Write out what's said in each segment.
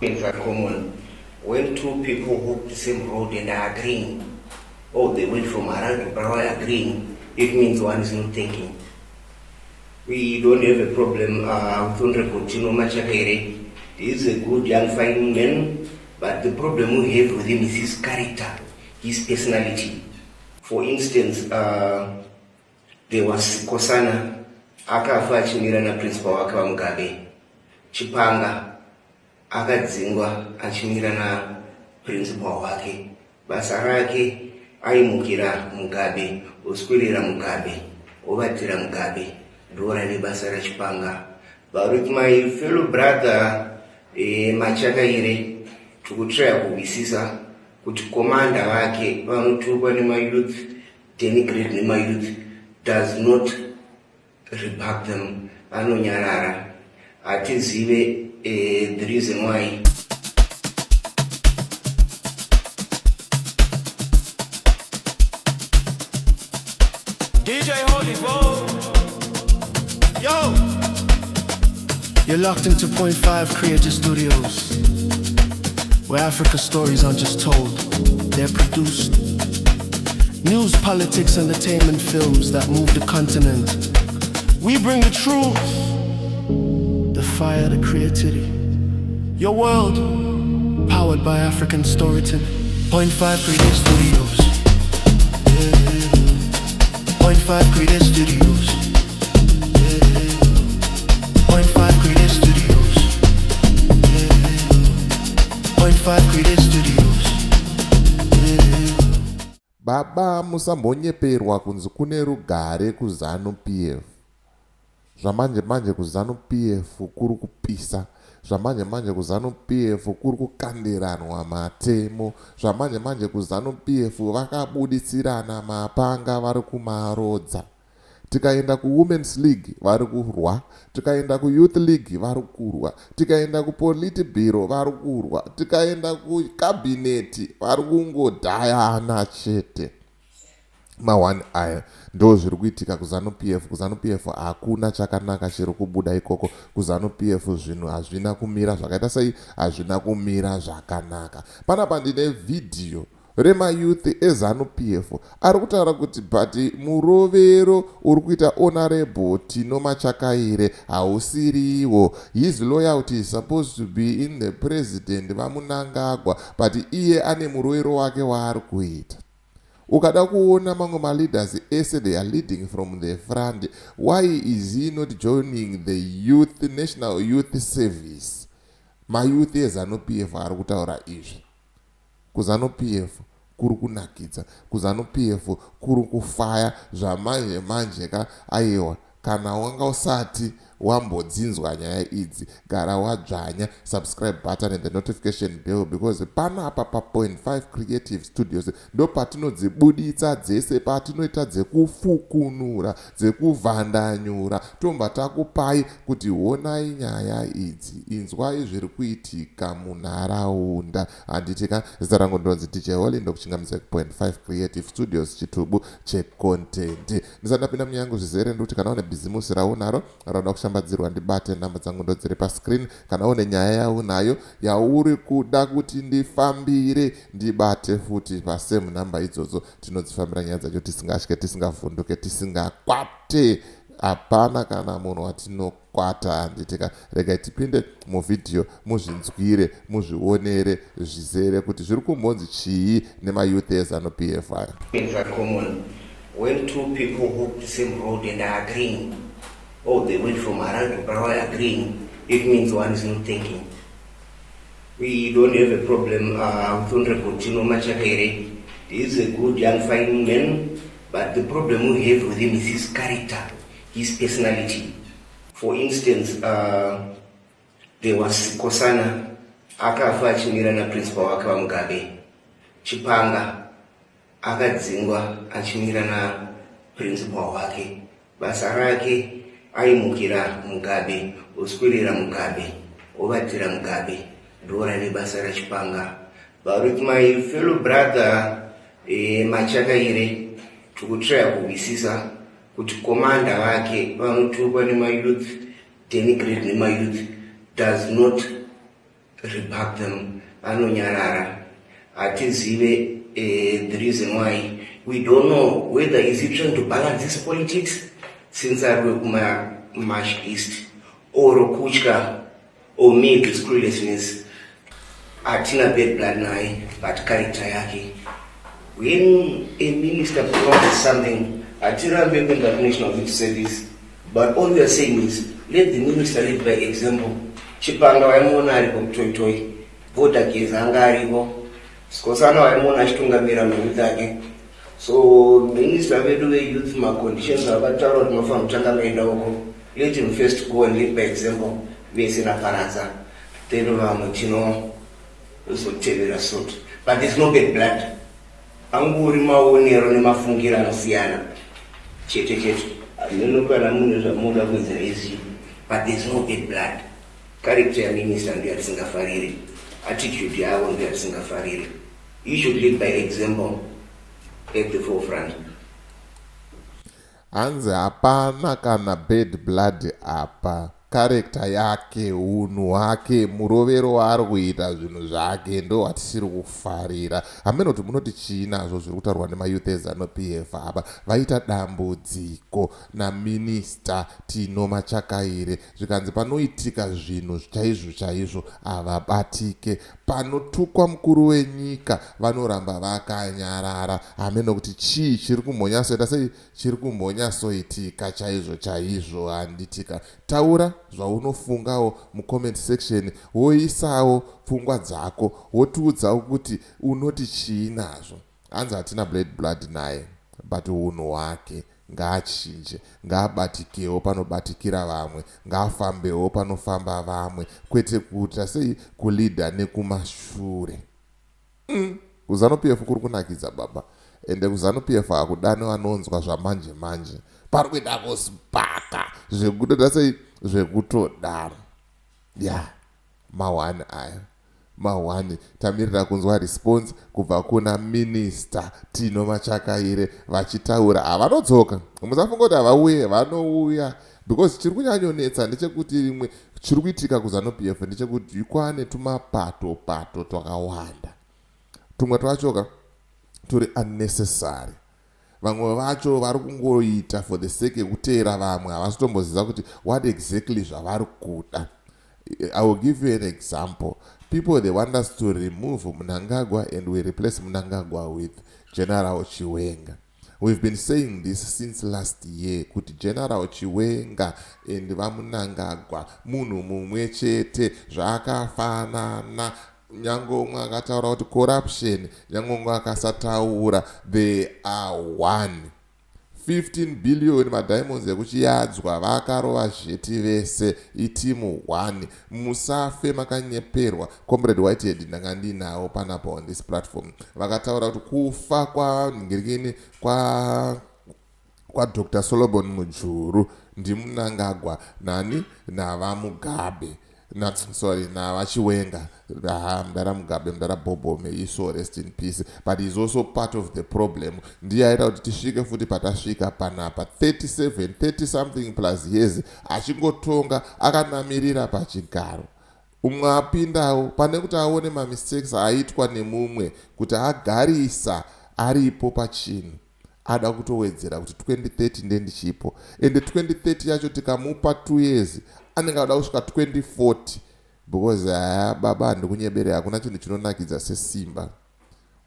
Things are common. When two people walk the same road and are agreeing, or they went from Harare to Bulawayo agreeing, it means one is not thinking. We don't have a problem with Honorable Tino Machakaire. He is a good young fine man, but the problem we have with him is his character, his personality. For instance, there was Kosana, akafa achimira naprincipal wake vaMugabe. Chipanga akadzingwa achimira naprincipal wake. Basa rake aimukira Mugabe, oswerera Mugabe, ovatira Mugabe. Ndoraive basa raChipanga. But with my fellow brother Machakaire, tikutraya kuhwisisa kuti komanda vake vanotukwa nemayouth, denigrate nemayouth, does not rebuke them, vanonyarara. Hatizive the reason why. DJ Holy Bo. Yo! You're locked into Point5 Creative Studios, where Africa stories aren't just told, they're produced. News, politics, entertainment films that move the continent. We bring the truth, the fire, the creativity. Your world, powered by African storytelling. Point5 Creative Studios. Yeah. Point5 Creative Studios. Yeah. Point5 Creative Studios. Yeah. Point5 Creative Studios. Yeah. Baba musambonyeperwa kunzi kune rugare kuZanu PF. Zvamanje manje kuZanu PF kuri kupisa. Zvamanje manje kuZanu PF kuri kukandiranwa matemo. Zvamanje manje kuZanu PF vakabuditsirana mapanga vari kumarodza. Tikaenda kuWomen's League vari kurwa, tikaenda kuYouth League vari kurwa, tikaenda kuPolitburo vari kurwa, tikaenda kuCabinet vari kungodhayana chete. Ma1 aya ndo zviri kuitika kuZanu PF. KuZanu PF hakuna chakanaka chiri kubuda ikoko. KuZanu PF zvinhu hazvina kumira zvakaita sei, hazvina kumira zvakanaka. Panapa ndine vhidhiyo remayouth eZanu PF ari kutaura kuti but murovero uri kuita Honorable Tino Machakaire hausiriwo. His loyalty is supposed to be in the president vaMnangagwa, but iye ane murovero wake waari kuita. Ukada kuona mamwe maleaders ese, they are leading from the front. Why is he not joining the youth National Youth Service? Mayouth eZanu PF ari kutaura izvi. KuZanu PF kuri kunakidza, kuZanu PF kuri kufaya zvamanje manje ka. Aiwa, kana wanga usati wambodzinzwa nyaya idzi, gara wadzvanya subscribe button and the notification bell, because panapa pa.5 Creative Studios ndo patinodzibuditsa dzese, patinoita dzekufukunura, dzekuvhandanyura, tomba takupai kuti honai nyaya idzi, inzwai zviri kuitika munharaunda. Handitika zita rangu ndonzi DJ Holly, ndokuchingamidza ku.5 Creative Studios, chitubu checontent. Ndisati ndapinda munyaya yangu zvizere, ndokuti kana une bhizimusi raunaro rauda kushambadzirwa, ndibate. Namba dzangu ndodziri pascreen. Kana une nyaya yaunayo yauri kuda kuti ndifambire, ndibate futi pasame namba idzodzo. Tinodzifambira nyaya dzacho tisingatye, tisingavhunduke, tisingakwate. Hapana kana munhu watinokwata, handitika? Regai tipinde muvhidhiyo, muzvinzwire, muzvionere zvizere kuti zviri kumbonzi chii nemayouth eZanu PF aya. Things are common. When two people walk the same road and are agreeing, or they went from Harare to Bulawayo agreeing, it means one is not thinking. We don't have a problem with Honorable Tino Machakaire. He is a good young fine man, but the problem we have with him is his character, his personality. For instance, there was Kosana, akafa achimira naprincipal wake vaMugabe. Chipanga akadzingwa achimira naprincipal wake. Basa rake aimukira Mugabe, oswerera Mugabe, ovatira Mugabe. Ndoraive basa raChipanga. But with my fellow brother Machakaire, tikutraya kuhwisisa kuti komanda vake vanotukwa nemayouth, denigrate nemayouth, does not rebuke them, anonyarara. Hatizive the reason why. We don't know whether is he trying to balance his politics since ari wekuMash East, or kutya, or maybe his cluelessness. Hatina bad blood naye, but character yake, when a minister promises something, hatirambe kuenda kuNational Youth Service, but all we are saying is let the minister lead by example. Chipanga waimuona ariko kutoitoi, Border Geza anga ariko, Skosana waimuona achitungamira mayouth ake. So minister vedu veyouth, maconditions avakataura kuti mafanira kutanga maenda uko, let him first go and lead by example vese naParadza, then vamwe tinozotevera suit. But there's no bad blood, angori maonero nemafungiro anosiyana chete chete. Hameno kana mune zvamunoda kuwedzera izvi, but there's no bad blood. Character yaminister ndiyo yatisingafariri, attitude yavo ndiyo yatisingafariri. You should lead by example at the forefront. Hanzi hapana kana bad blood apa. Character yake, unhu hwake, murovero waari kuita zvinhu zvake ndo watisiri kufarira. Hamene kuti munoti chii nazvo zviri kutaurwa nemayouth eZANU PF apa. Vaita dambudziko naminister Tino Machakaire, zvikanzi panoitika zvinhu chaizvo chaizvo havabatike, panotukwa mukuru wenyika vanoramba vakanyarara. Hamene kuti chii chiri kumbonyatsoita sei, chiri kumbonyatsoitika chaizvo chaizvo. Handitika taura zvaunofungawo mucomment section, woisawo pfungwa dzako, wotiudzawo kuti unoti chii nazvo. Hanzi hatina bad blood naye, but unhu hwake ngaachinje, ngaabatikewo panobatikira vamwe, ngaafambewo panofamba vamwe, kwete kuita sei, kuleada nekumashure. KuZANU PF kuri kunakidza baba, ende kuZANU PF hakudani vanonzwa zvamanje manje, pari kuita kusipaka zvekutoda sei, zvekutodaro ya yeah. Ma1 aya ma1, tamirira kunzwa response kubva kuna Minister Tino Machakaire vachitaura. Havanodzoka, musafunga kuti havauye, vanouya, because chiri kunyanyonetsa ndechekuti rimwe chiri kuitika kuZANU PF ndechekuti kwane tumapato pato twakawanda, tumwe twachoka turi unnecessary. Vamwe vacho vari kungoita for the sake yekuteera vamwe, havasi kutomboziva kuti what exactly zvavari kuda. I will give you an example. People, they want us to remove Mnangagwa and we replace Mnangagwa with General Chiwenga. We've been saying this since last year kuti General Chiwenga and vaMnangagwa munhu mumwe chete, zvakafanana. Nyange umwe akataura kuti corruption, nyange umwe akasataura, they are one. 15 billion madiamonds ekuChiadzwa, vakarova zheti vese, iteam 1. Musafe makanyeperwa. Comrade Whitehead ndanga ndinawo panapa on this platform, vakataura kuti kufa kwangirikini kwaDr Solomon Mujuru ndiMnangagwa nani navaMugabe na, sorry, navaChiwenga. Ha, mudara Mugabe, mudara Bhobho, may so rest in peace, but is also part of the problem. Ndiye aita kuti tisvike futi patasvika panapa, 37, 30 something plus years achingotonga akanamirira pachigaro. Umwe apindawo, pane kuti aone mamistakes aitwa nemumwe kuti agarisa aripo pachinhu, ada kutowedzera kuti 2030 ndendichipo. Ende 2030 yacho tikamupa 2 years, anenge ada kusvika 2040, because haya baba, handikunyebere, hakuna chinhu chinonakidza sesimba.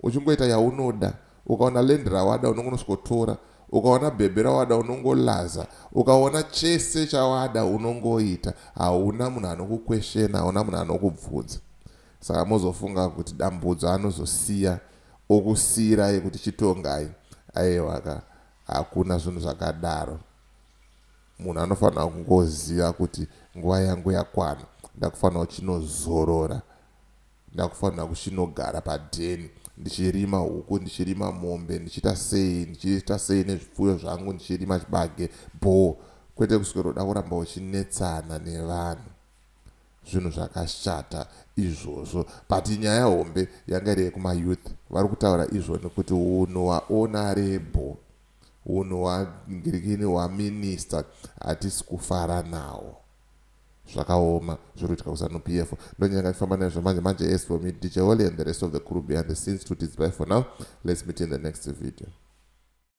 Uchingoita yaunoda, ukaona land rawada unongonosvikotora, ukaona bhebhe rawada unongolaza, ukaona chese chawada unongoita, hauna munhu anokuquestiona, hauna munhu anokubvunza. Saka mozofunga kuti Dambudzo anozosiya okusiyirai kuti chitongai? Aiwaka, hakuna zvinhu zvakadaro. Munhu anofanira kungoziva kuti nguva yangu yakwana, ndakufanira kuchinozorora, ndakufanira kuchinogara padheni, ndichirima huku, ndichirima mombe, ndichiita sei, ndichiita sei nezvipfuyo zvangu, ndichirima chibage bho, kwete kuswera uda kuramba uchinetsana nevanhu. Zvinhu zvakashata izvozvo. But nyaya hombe yanga iri yekumayouth, vari kutaura izvo nekuti unhu hwahonourable, unhu hwangirikini hwaminister hatisi kufara nawo. Zvakaoma zviri kuitika kuZanu PF. Ndonyanga ndifamba nezvo manje manje. As for me, DJ Holly, and the rest of the crew behind the scenes, to bye for now. Let's meet in the next video.